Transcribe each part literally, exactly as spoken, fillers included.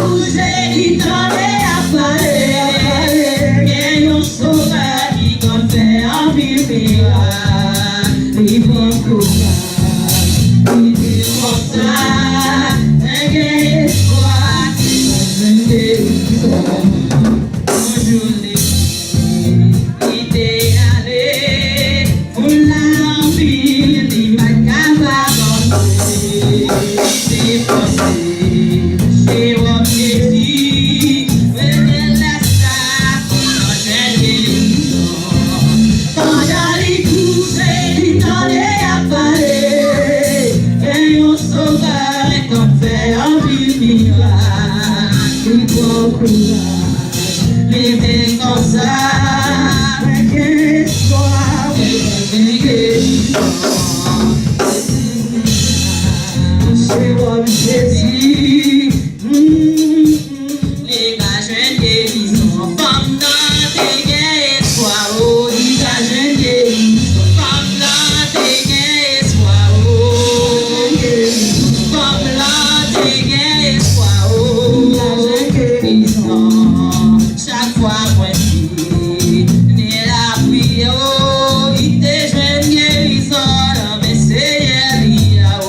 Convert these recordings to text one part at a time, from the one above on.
Bouje ki tande ap pale, gen yon Sovè ki konn fè anpil mirak. Li pran kouraj, li di konsa, mwen gen espwa, mwen gen espwa. Yon jounen li te ale, foul la anpil, li pa t ka pa panse. Li te panse se wòm Jezi, mete lè sa pou l jwenn gerizon. Pandan li koute, li tande y ap pale, gen yon Sovè k ap fè anpil mirak. Li pran kouraj. Li di konsa, mwen gen espwa, mwen gen espwa. Se wòm Jezi. Mm, li va jwenn gerizon. Fanm nan te gen espwa, o, li va jwenn gerizon. Fanm nan te gen espwa, o. Fanm nan te gen espwa, o. Li va jwenn gerizon. Chak fwa mwen vini lapriyè, o, li te jwenn gerizon nan men Senyè li a, o.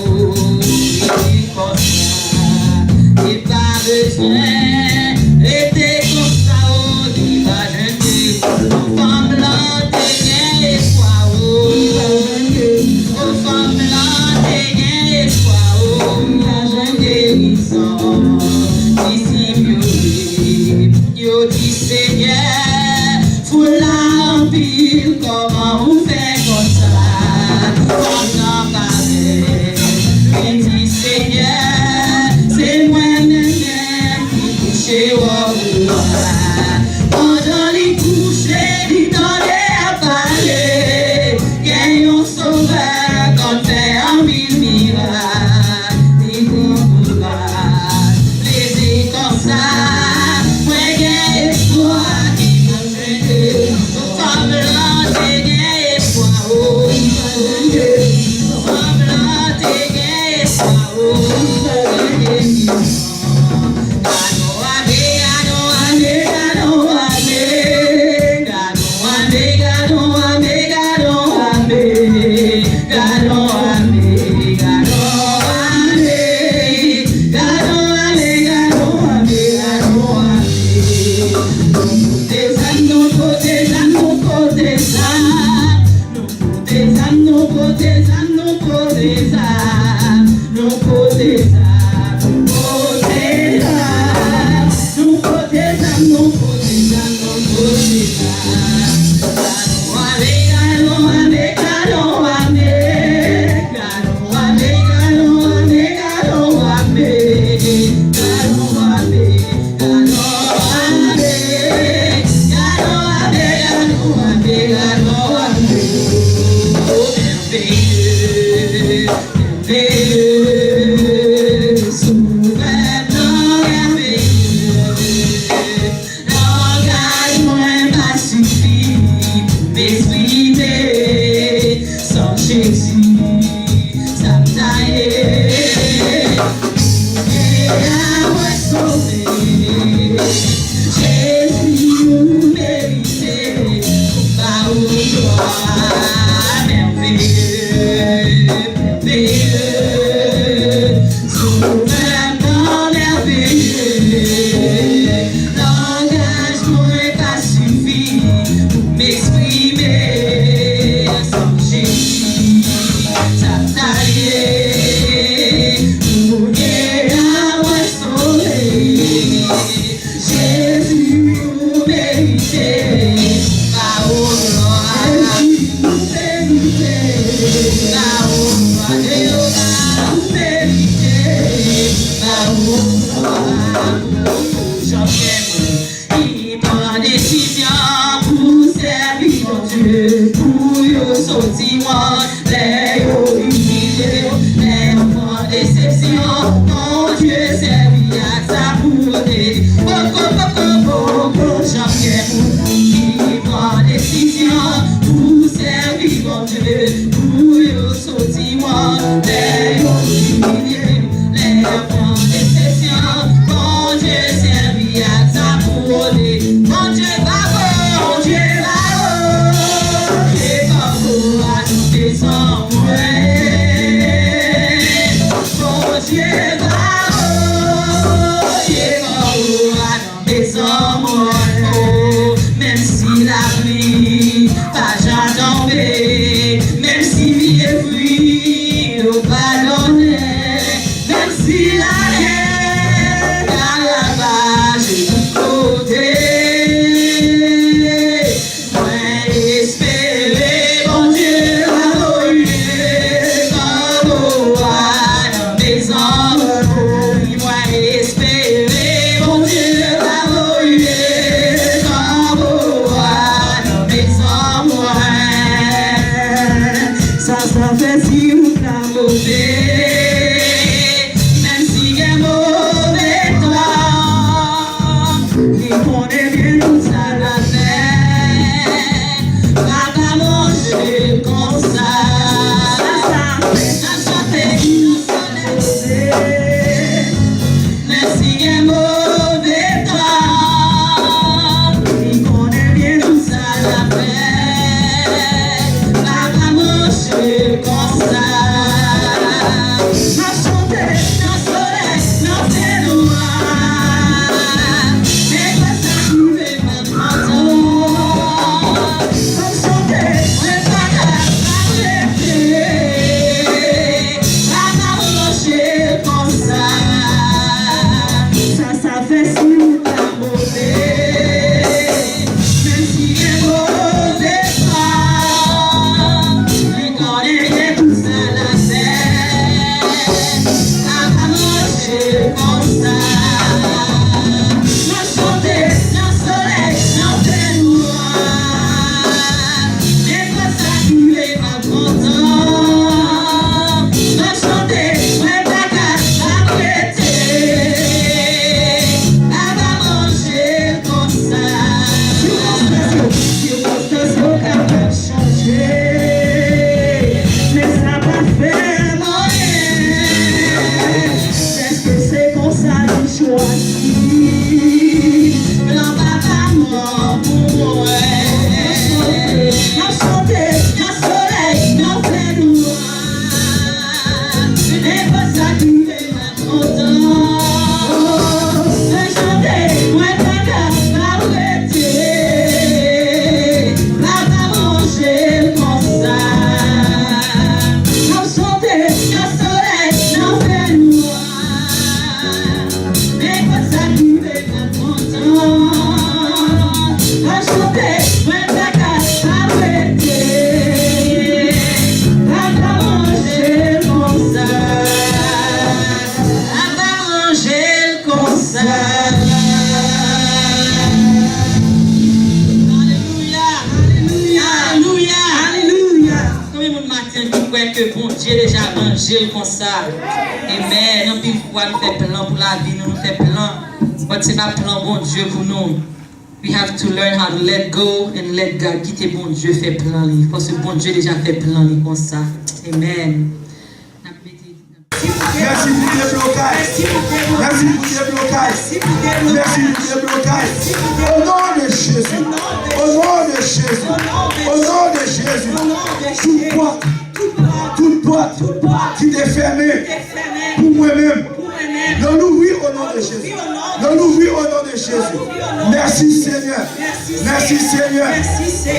Li di konsa, li pa bezwen rete konsa, o, li va jwenn gerizon. Fanm lan te gen espwa, o. O, fanm lan te gen espwa, o. Li va jwenn gerizon. Disip yo ri. Yo di, Senyè, foul la anpil, kòman ou fè konsa? Fanm nan pale, li di, Senyè, se mwen menm menm ki kouche wòb ou a. Pandan li kouche, li tande y ap pale, gen yon Sovè k ap fè anpil mirak. Li pran kouraj, li di konsa, mwen gen espwa ki pral jwenn gerizon. Fanm lan te gen espwa, o. Fanm lan te gen espwa, o. Gad on ame, gad on ame, gad on ame, gad on ame, gad on ame, gad on ame, gad on ame, gad on ame, gad on ame, gad on ame. Nou pote zam, nou pote zam, nou pote zam. Nou pote zam, nou pote zam, nou pote zam, nou pote zam, nou pote zam. Nou pote zam, nou pote zam, nou pote zam. Gad on ame, gad on ame, gad on ame. Gad on ame, gad on ame, gad on ame, gad on ame. Gad on ame, gad on ame, gad on ame, gad on ame. O mèveye, mèveye, Sovè nan mèveye. Langaj mwen pa sifi pou m eksprime san Jezi sa m ta ye. Mwen sove. Jezi, ou merite tout ba ou glwa. Mèveye, mèveye. Sovè mwen mèveye. Langaj mwen pa sifi pou m eksprime san Jezi sa ta ye. Ou gen a mwen sove. Jezi, ou merite ba ou glwa. Jezi, ou merite ba ou glwa. Jewova, ou merite ba ou glwa. Jan gen moun ki pran desizyon pou sèvi Bondye, pou yo soti wont lè yo imilye, lè yo pran desepsyon. Bondye sèvi ak sa pou te di poko, poko, poko. Jan gen moun ki pran desizyon pou sèvi Bondye, pou yo soti wont lè yo imilye, lè yo pran desepsyon. Bondye Fwi yo pa donnen, menm si latè ka ravaje tout kote. Mwen espere Bondye va voye kòbo a nan mezon. Mwen espere Bondye va voye kòbo a nan mezon mwen. Sa, sa fè si wout la move, menm si gen move tan, li konnen byen tout sa l ap fè. Papa manje konsa. Sa, sa, sa fè si wout la move. Menm si gen move tan, li konnen byen tout sa l ap fè. Papa manje konsa. M ap chante nan solèy, nan fènwa. Men konsa ki fè m ap kontan. M ap chante, mwen pa ka pa rete. Papa manje konsa. Sa, sa fè si wout la move. Menm si gen move tan, li konnen byen tout sa l ap fè. Papa manje konsa. Nan chante, nan solèy, nan fènwa. Men konsa ki fè m ap kontan. M ap chante, mwen pa ka pa rete. Papa manje konsa. Sikonstans yo, sikonstans yo kapab chanje, men sa pa fè m anyen. Dèske se konsa li chwazi. Plan papa mwen pou mwen. N ap chante, nan solèy, nan fènwa. Men konsa ki fè m ap kontan. Mwen chante, mwen pa ka pa rete. Papa manje konsa. N ap chante, nan solèy, nan fènwa. Men konsa ki fè m ap kontan. Mwen chante, mwen pa ka pa rete. Papa manje konsa. Papa manje konsa. Alelouya, alelouya, alelouya, alelouya. Konbyen moun maten an ki kwè ke Bondye deja manje l konsa? Amen. Anpil fwa nou fè plan pou lavi nou, nou fè plan. But se pa plan Bondye pou nou. We have to learn how to let go and let God. Kite Bondye fè plan li. Paske Bondye deja fè plan li konsa. Amen. N ap mete. Mèsi pou deblokaj. Mèsi pou deblokaj. Mèsi pou deblokaj. O non de Jezi. O non de Jezi. O non de Jezi. Tout pòt. Tout pòt ki te fèmen pou mwen menm. Yo louvri o non de Jezi. Yo louvri o non de Jezi. Mèsi Senyè. Mèsi Senyè.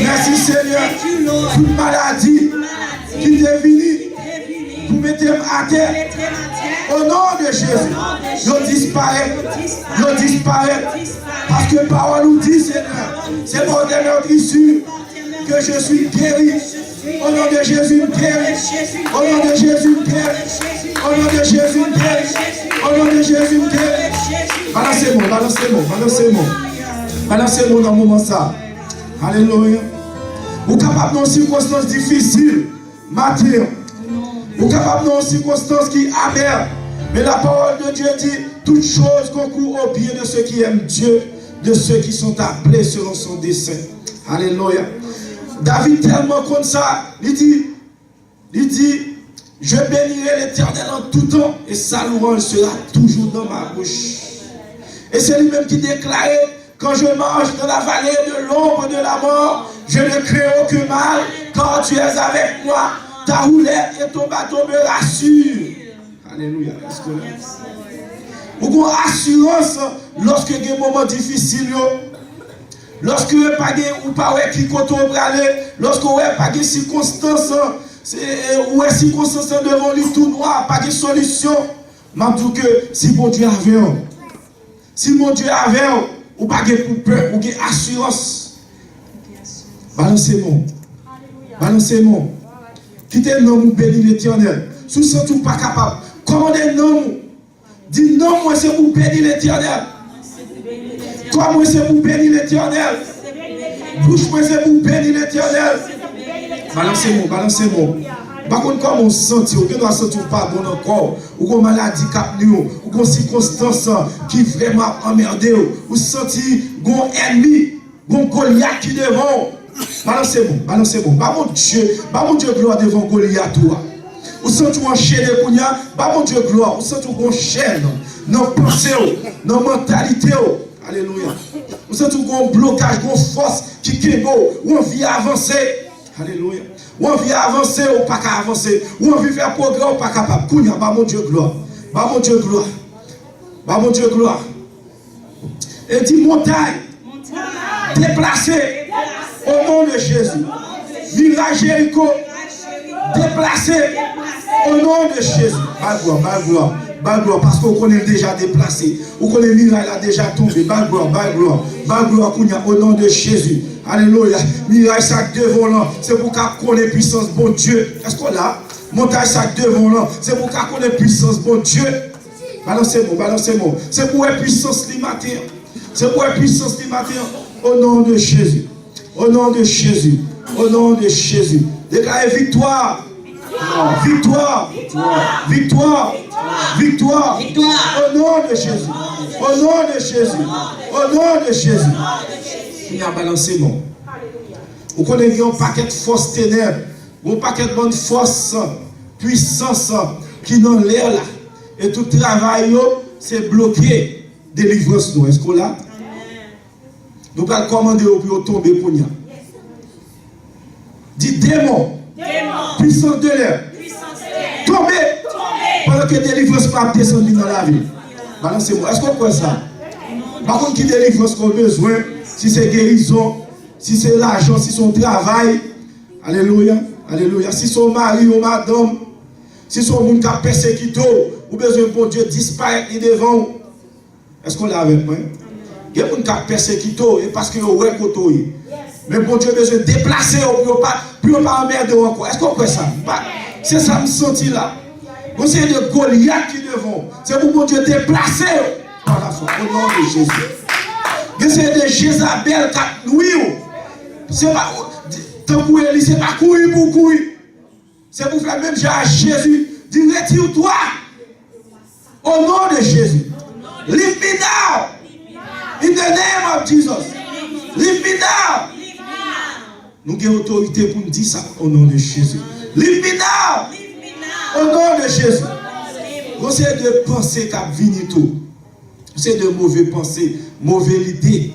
Mèsi Senyè. Tout maladi ki te vini pou mete m atè. O non de Jezi, yo disparèt. Yo disparèt. Paske pawòl ou di, Senyè, c'est par tes meurtrissures que je suis guéri. Au nom de Jésus, m guéri. Au nom de Jésus, m guéri. Au nom de Jésus, m guéri. Au nom de Jésus, m guéri. Balanse men w, balanse men w, balanse men w. Balanse men w nan moman sa. Alelouya. Ou kapab nan yon sikonstans difisil maten an. Ou kapab nan yon sikonstans ki amè. Men la parole de Dieu dit, toutes choses concourent au bien de ceux qui aiment Dieu, de ceux qui sont appelés selon son dessein. Alelouya. David tèlman konn sa, li di, li di, je bénirai l'Éternel en tout temps, et sa louange sera toujours dans ma bouche. E se li menm ki deklare, quand je marche dans la vallée de l'ombre de la mort, je ne crains aucun mal, car tu es avec moi. Ta houlette et ton bâton me rassurent. Alelouya. Ou gen asirans lòske gen moman difisil yo. Lòske pa gen, ou pa wè ki kote w prale, lòske w wè pa gen sikonstans Se, ou wè sikonstans lan devan w, li tou nwa, pa gen solisyon. M ap di w ke si Bondye avè w, si Bondye avè w, ou pa gen pou pè, ou gen asirans. Balanse men w. Balanse men w. Kite nanm ou beni Letènèl. Si w santi w pa kapab, kòmande nanm ou. Di, "Non, mwen se pou beni Letènèl. Kò mwen se pou beni Letènèl. Bouch mwen se pou beni Letènèl." Balanse men w, balanse men w. M pa konn kòman w santi w. Ou gendwa santi w pa bon nan kò w. Ou gon maladi k ap nwi w. Ou gon sikonstans ki vrèman ap anmède w. Ou santi gon ènmi. Gon Golyat ki devan w. Balanse men w, balanse men w. Ba Bondye, ba Bondye glwa devan Golyat ou a. Ou santi w anchene kounye a, ba Bondye glwa. Ou santi w gon chèn nan panse w, nan mantalite w. Alelouya. Ou santi w gon blokaj, gon fòs ki kenbe w. Ou anvi avanse. Alelouya. Ou anvi avanse, ou pa ka avanse. Ou anvi fè pwogrè, ou pa kapab. Kounye a, ba Bondye glwa. Ba Bondye glwa. Ba Bondye glwa. E di, "Montay, deplase, o non de Jezi. Miray Jeriko, deplase, o non de Jezi." Ba l glwa, ba l glwa, ba l glwa, paske ou konnen l deja deplase. Ou konnen miray la deja tonbe. Ba l glwa, ba l glwa, ba l glwa kounye a, o non de Jezi. Alelouya. Miray sa k devan w lan, se pou w ka konnen pwisans Bondye. Èske w la? Montay sa k devan w lan, se pou w ka konnen pwisans Bondye. Balanse men w, balanse men w. Se pou w wè pwisans li maten an. Se pou w wè pwisans li maten an. O non de Jezi. O non de Jezi. O non de Jezi. Deklare viktwa. Viktwa. Viktwa. Viktwa. O non de Jezi. O non de Jezi. O non de Jezi. Kounye a balanse men w. Ou konnen gen yon pakèt fòs tenèb, yon pakèt bann fòs, pwisans ki nan lè la. E tout travay yo, se bloke delivrans nou. Èske w la? Nou pral kòmande yo pou yo tonbe kounye a. Di, "Demon, pwisans de lè, tonbe!" Pandan ke delivrans pa ap desann vin nan lavi. Balanse men w. Èske w kwè sa? M pa konn ki delivrans ke w bezwen, si se gerizon, si se lajan, si se yon travay. Alelouya, alelouya. Si se yon mari, yon madanm, si se yon moun k ap pèsekite w, ou bezwen Bondye disparèt li devan w. Èske w la avèk mwen? Gen moun k ap pèsekite w, e paske yo wè kote w ye. Men Bondye bezwen deplase yo pou yo pa, pou yo pa anmède w ankò. Èske w kwè sa? M pa, se sa m santi la. Gon seri de Golyat ki devan w. Se pou Bondye deplase yo pa lafwa. O non de Jezi. Gen seri de Jezabèl k ap nwi w. Se pa, tankou Eli, se pa kouri pou w kouri. Se pou fè menm jan a Jezi, di, "Retire twa." O non de Jezi. Leave me now. In the name of Jesus. Leave me now. Nou gen otorite pou n di sa, o non de Jezi. Leave me now. O non de Jezi. Gon seri de panse k ap vini tou. Se de move panse, move lide.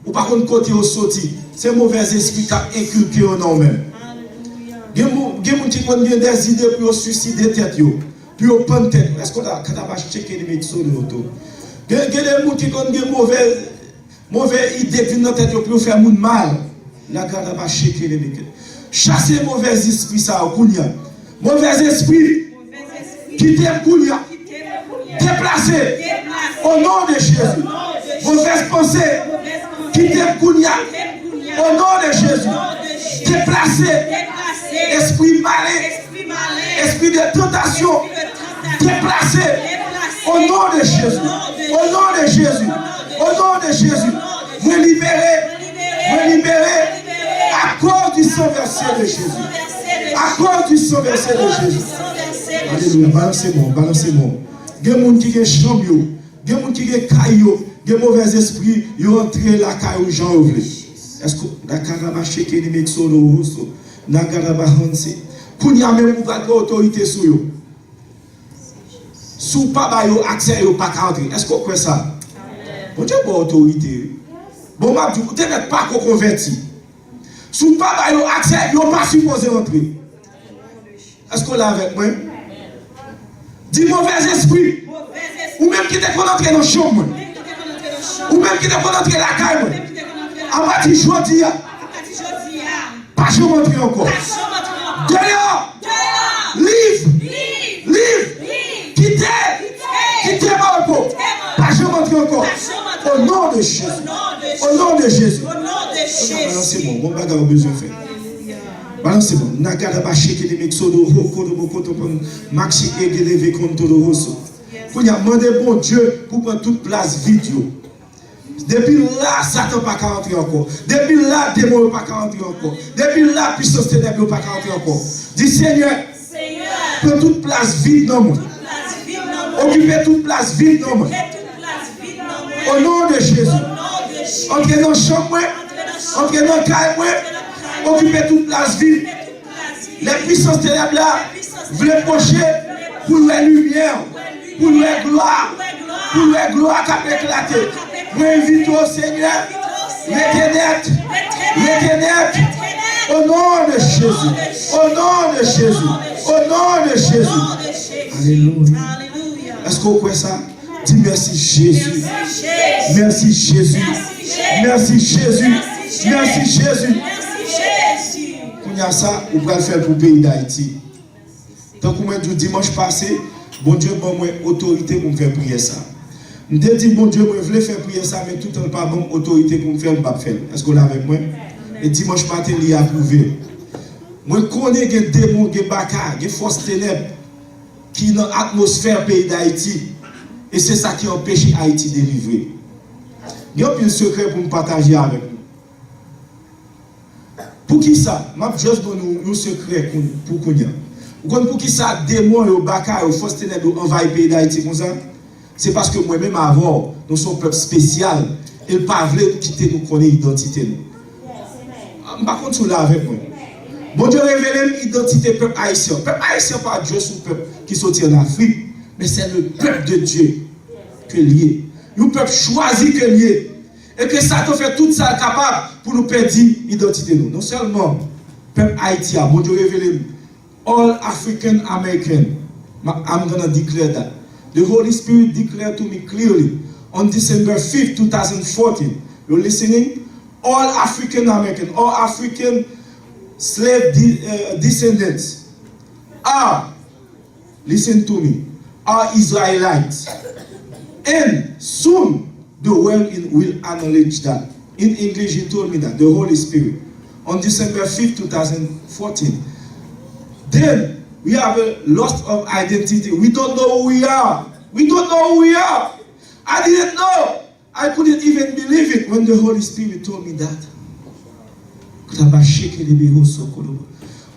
Ou pa konn kote yo soti. Se movèzespri k ap enkilke yo nan ou menm. Gen moun, gen moun ki konn gen dèzide pou yo swiside tèt yo, pou yo pann tèt yo. Èske w la? Kadabach tcheke li met sou li oto. Gen, gen de moun ki konn gen move, move ide k vin nan tèt yo pou yo fè moun mal. La kadabach tcheke li met. Chase movèzespri sa yo kounye a. Movèzespri, kite m kounye a. Deplase. O non de Jezi. Movèz panse, kite m kounye a. O non de Jezi. Deplase. Espri malen, espri de tantasyon, deplase. O non de Jezi. O non de Jezi. O non de Jezi. Mwen libere. Mwen libere. Akoz di san vèse de Jezi. Akoz di san vèse de Jezi. Alelouya. Balanse men w, balanse men w. Gen moun ki gen chanm yo. Gen moun ki gen kay yo. Gen movèzespri, yo antre lakay ou jan yo vle. Èske w dakadaba cheke ni meksono woso? Nagadaba hanse. Kounye a menm ou pral gen otorite sou yo. Si w pa ba yo aksè, yo pa ka antre. Èske w kwè sa? Bondye ba w otorite, wi. Bon, m ap di w, ou te mèt pa ko konvèti. Si w pa ba yo aksè, yo pa sipoze antre. Èske w la avèk mwen? Di, movèzespri, ou menm ki te konn antre nan chanm mwen, ou menm ki te konn antre lakay mwen, apati jodi a, pa janm antre ankò. Dèyè! de Jezi. Au nom de Jésus. Au nom de Jésus. Balanse bon, bon bagay ou bezwen fè. Balanse bon. Nagada ba sheke de mexodo, hoko de bokoto pon, maxi ege de vekonto de roso. Kounye a, mande Bondye pou pran tout plas vid yo. Depi la, Satan pa ka antre ankò. Depi la, demon yo pa ka antre ankò. Depi la, pisans tenèb yo pa ka antre ankò. Di, Senyè, pran tout plas vid nan mwen. Okipe tout plas vid nan mwen. O non de Jezi. Antre nan chanm mwen. Antre nan kay mwen. Okipe tout plas vid. Lè pisans tenèb la vle pwoche pou l wè limyè, pou l wè glwa, pou l wè glwa k ap eklate. Mwen envite w, Senyè, rete nèt, rete nèt. O non de Jezi, o non de Jezi, o non de Jezi. Alelouya. Èske w kwè sa? Di, mèsi Jezi. Mèsi Jezi. Mèsi Jezi. Mèsi Jezi. Kounye a sa, ou pral fè l pou peyi Dayiti. Tankou mwen di w dimanch pase, Bondye ban mwen otorite pou m fè priyè sa. M te di Bondye mwen vle fè priyè sa, men toutan l pa ban m otorite pou m fè l, m p ap fè l. Èske w la avèk mwen? E dimanch maten, li apwouve. Mwen konnen gen demon, gen baka, gen fòs tenèb ki nan atmosfè peyi Dayiti. E se sa ki anpeche Ayiti delivre. Gen anpil sekrè pou m pataje avèk nou. Poukisa? M ap just ban nou yon sekrè pou kounye a. Ou konn poukisa demon yo, baka yo, fòs tenèb yo anvayi peyi Dayiti konsa? Se paske mwen menm avè w, nou se yon pèp espesyal, e l pa vle nou kite nou konnen idantite nou. M pa konn si w la avèk mwen. Bondye revele m idantite pèp ayisyen. Pèp ayisyen pa just yon pèp ki soti ann Afrik, men se le peuple de Dieu ke l ye. Yon pèp chwazi ke l ye. E ke Satan fè tout sa l kapab pou nou pèdi idantite nou. Non sèlman pèp Ayiti a, Bondye revele m, all African American, ma- I'm gonna declare that. The Holy Spirit declared to me clearly on December fifth, two thousand fourteen. You listening? All African American, all African slave de- uh, descendants are, listen to me, are Israelites. And soon the world in- will acknowledge that. In English, he told me that, the Holy Spirit, on December fifth, two thousand fourteen. Then we have a loss of identity. We don't know who we are. We don't know who we are. I didn't know. I couldn't even believe it when the Holy Spirit told me that.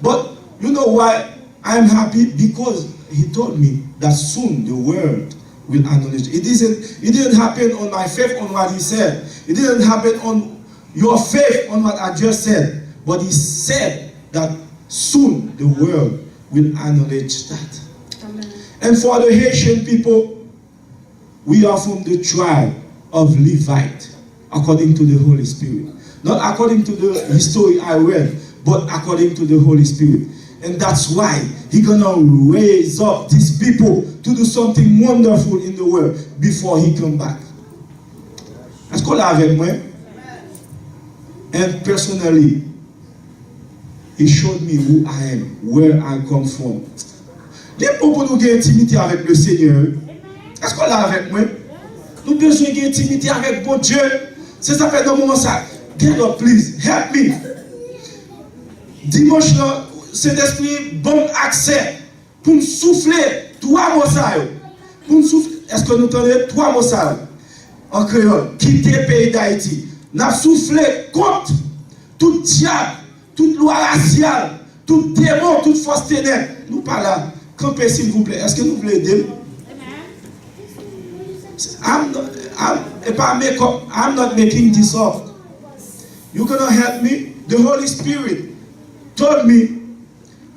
But you know why I'm happy? Because he told me that soon the world will acknowledge. It isn't, it didn't happen on my faith on what he said. It didn't happen on your faith on what I just said. But he said that soon the world will acknowledge that. Amen. And for the Haitian people, we are from the tribe of Levite, according to the Holy Spirit. Not according to the history I read, but according to the Holy Spirit. And that's why he gonna raise up these people to do something wonderful in the world before he come back. Èske w la avèk mwen? And personally, he showed me who I am, where I come from. Li bon pou nou gen entimite avèk le Senyè. Èske w la avèk mwen? Nou bezwen gen entimite avèk Bondye. Se sa fè nan moman sa, get up, please, help me. Dimanch lan, Sentespri ban m aksè pou m soufle twa mo sa yo. Pou m soufle, èske nou tande twa mo sa yo? An kreyòl, kite peyi Dayiti. N ap soufle kont tout dyab, tout lwa rasyal, tout demon, tout fòs tenèb. Nou pa la. Kanpe, silvouplè. Èske nou vle ede m? I'm, I'm, e pa make up. I'm not making this up. You gonna help me? The Holy Spirit told me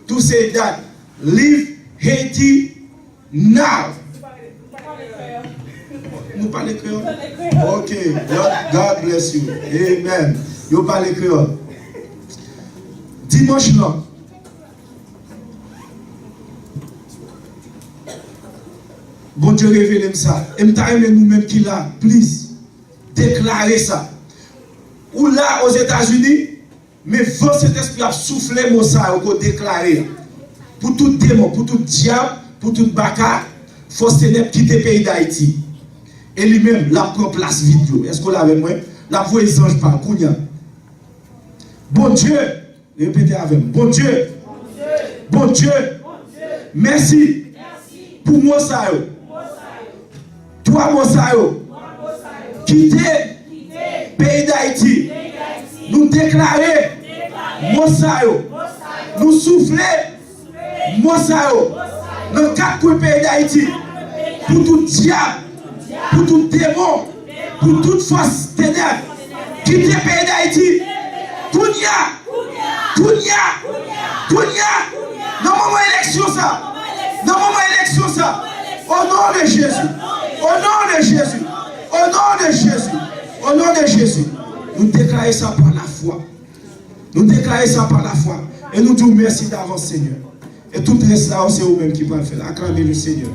to say that leave Haiti now. Nou pale kreyòl? Ok. God, God bless you. Amen. Yo pale kreyòl. Dimanch lan, Bondye revele m sa. E m ta renmen nou menm ki la, please, deklare sa. Ou la Ozetazini, men van Sentespri ap soufle mo sa yo ke w deklare a. Pou tout demon, pou tout dyab, pou tout baka, fòs tenèb kite peyi Dayiti. E li menm, l ap pran plas vid yo. Èske w la avè mwen? L ap voye zanj pa l kounye a. Bondye, repete avè m. Bondye, Bondye, mèsi pou mo sa yo. Twa mo sa yo. Kite peyi Dayiti. Nou deklare mo sa yo. Nou soufle mo sa yo nan kat kwen peyi Dayiti, pou tout dyab, pou tout demon, pou tout fòs tenèb kite peyi Dayiti. Kounye a, kounye a, kounye a, nan moman eleksyon sa, nan moman eleksyon sa, o non de Jezi, o non de Jezi, o non de Jezi, o non de Jezi, nou deklare sa pa lafwa. Nou deklare sa pa lafwa. E nou di w mèsi davans, Senyè. E tout rès la yo, se ou menm ki pral fè l. Aklame le Senyè.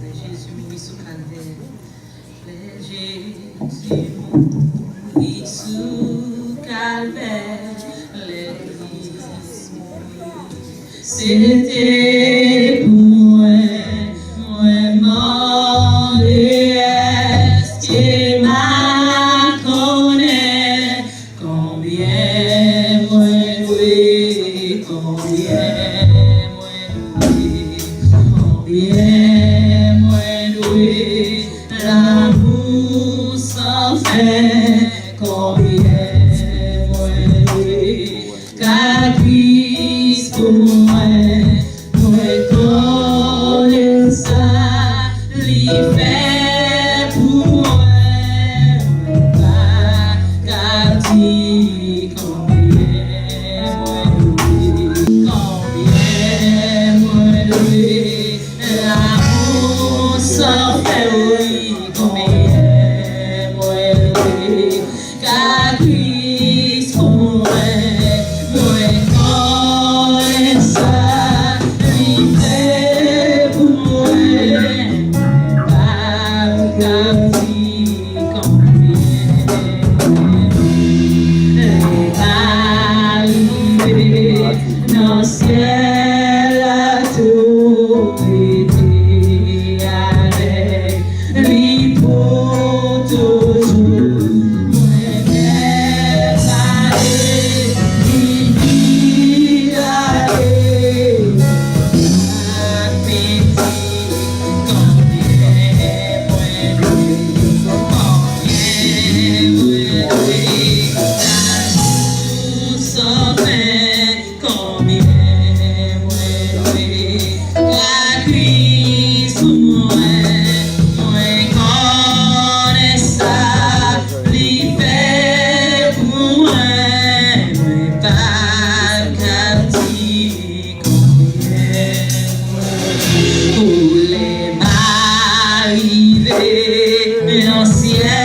Lè Jezi mouri sou Kalvè, lè Jezi mouri sou Kalvè, lè Kris mouri, se te pou mwen. Mwen mande, èske m a konnen konbyen mwen dwe, konbyen mwen dwe, konbyen mwen dwe, lanmou san fen, konbyen mwen dwe, ka Kris pou mwen, mwen konnen sa li fè pou mwen, mwen pa ka di konbyen mwen dwe, konbyen mwen dwe, lanmou san fen, wi, konbyen mwen dwe, ka Kris pou mwen, mwen konnen sa li fè pou mwen, pa m ka di konbyen. Lè m a rive nan syèl la, tou rete avèk li pou toujou. Mwen mèt ale, li vin ale, ak piti konbyen mwen dwe, konbyen mwen dwe, lanmou san fen. Konbyen mwen dwe, ka Kris pou mwen, mwen konnen sa li fè pou mwen, mwen pa ka di konbyen mwen dwe. Pou lè m a rive nan syèl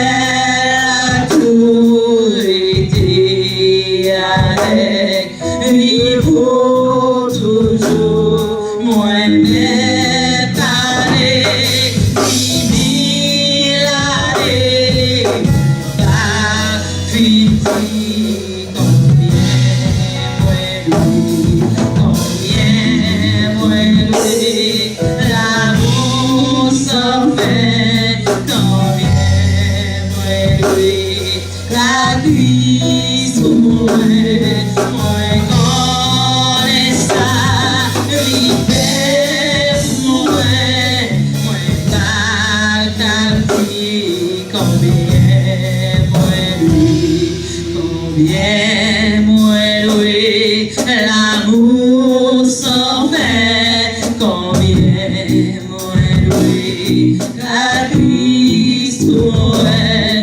la, tou rete avèk li pou toujou. Mwen mèt ale, li vin ale, pa fiti konbyen mwen dwe, konbyen mwen dwe, lanmou san fen, konbyen mwen dwe. Lakris pou mwen, mwen konnen sa li fè pou mwen. Mwen pa ka di konbyen mwen dwe, konbyen mwen dwe, lanmou san fen, konbyen mwen dwe. Lakris pou mwen,